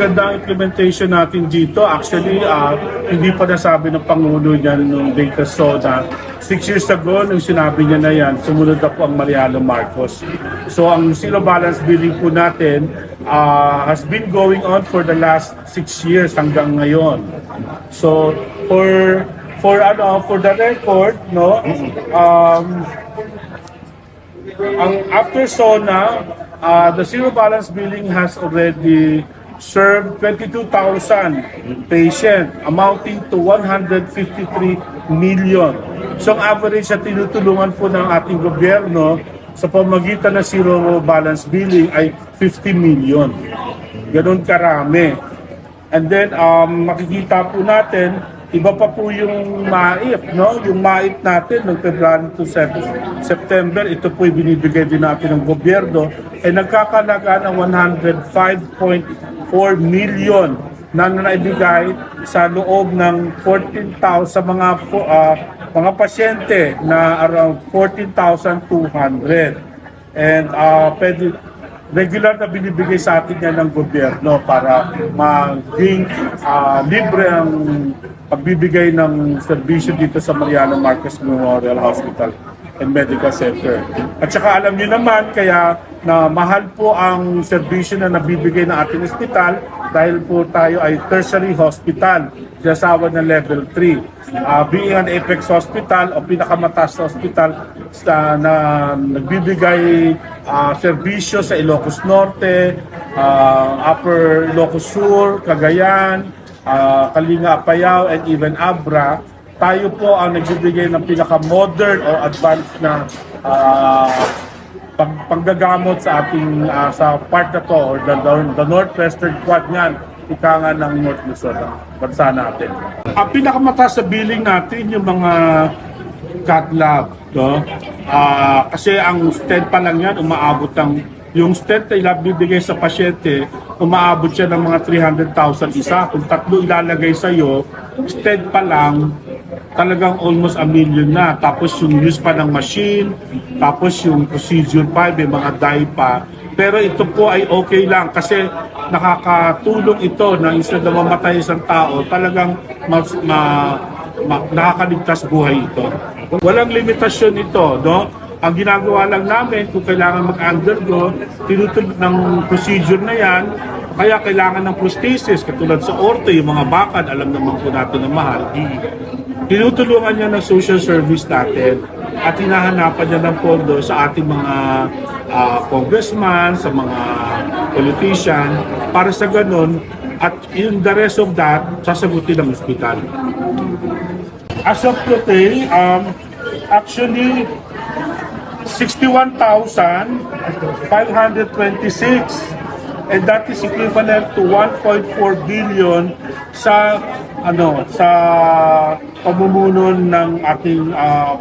Ganda ang implementation natin dito. Actually, hindi pa nasabi ng Pangulo niyan nung data SONA. 6 years ago, nung sinabi niya na yan, sumunod na po ang Mariano Marcos. So ang zero balance billing po natin has been going on for the last 6 years hanggang ngayon. So for the record, no, ang after SONA, the zero balance billing has already served 22,000 patients amounting to 153 million. So ang average na tinutulungan po ng ating gobyerno sa pamagitan ng zero balance billing ay 50 million. Ganun karami. And then makikita po natin, iba pa po yung MAIP, no? Yung MAIP natin noong February to September, ito po binibigay din natin ng gobyerno, ay nagkakalaga ng 105.4 million na naibigay sa loob ng 14,000 sa mga pasyente na around 14,200. And regular na binibigay sa atin yan ng gobyerno para maging libre ang pagbibigay ng serbisyo dito sa Mariano Marcos Memorial Hospital and Medical Center. At saka alam niyo naman kaya na mahal po ang serbisyo na nabibigay ng ating ospital dahil po tayo ay tertiary hospital, sinasawa ng level 3. Being an Apex Hospital o pinakamataas na hospital na nagbibigay serbisyo sa Ilocos Norte, Upper Ilocos Sur, Cagayan, Kalinga, Apayao, and even Abra, tayo po ang nagbibigay ng pinaka-modern o advanced na panggagamot sa ating sa part na to or the northwestern quad niyan, ikangan ng North Luzon, bansa natin. Ang pinakamataas sa billing natin yung mga cath lab, no? Kasi ang stent pa lang yan umaabot ng yung stent na ibibigay sa pasyente, umaabot siya ng mga 300,000 isa. Kung tatlo ilalagay sa iyo, stent pa lang talagang almost 1 million na. Tapos yung use pa ng machine, tapos yung procedure pa, may mga dye pa. Pero ito po ay okay lang kasi nakakatulong ito na instead na mamatay isang tao, talagang nakakaligtas buhay ito. Walang limitasyon ito, no? Ang ginagawa lang namin, kung kailangan mag-undergo, tinutulog ng procedure na yan, kaya kailangan ng prosthesis, katulad sa ortho, yung mga bakad, alam naman po natin na mahal. Tinutulungan niya ng social service natin at hinahanapan niya ng pondo sa ating mga congressman, sa mga politician, para sa ganun, at in the rest of that, sasagutin ng ospital. As of today, actually, 61,526, and that is equivalent to 1.4 billion sa pamumuno ng ating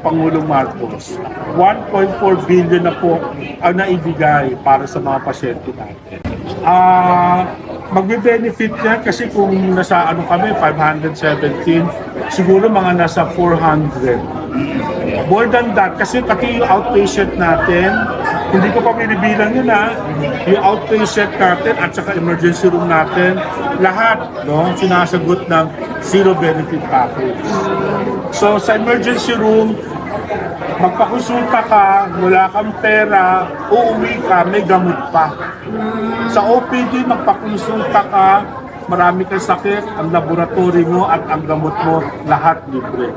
Pangulong Marcos. 1.4 billion na po ang naibigay para sa mga pasyente natin. Magbe-benefit niya kasi kung nasa kami 517, siguro mga nasa 400. More than that, kasi pati yung outpatient natin, hindi ko pa binibilang yun yung outpatient natin at saka emergency room natin, lahat sinasagot ng zero benefit package. So sa emergency room, magpakonsulta ka, wala kang pera, uuwi ka, may gamot pa. Sa OPD, magpakonsulta ka, marami kang sakit, ang laboratory mo at ang gamot mo, lahat libre.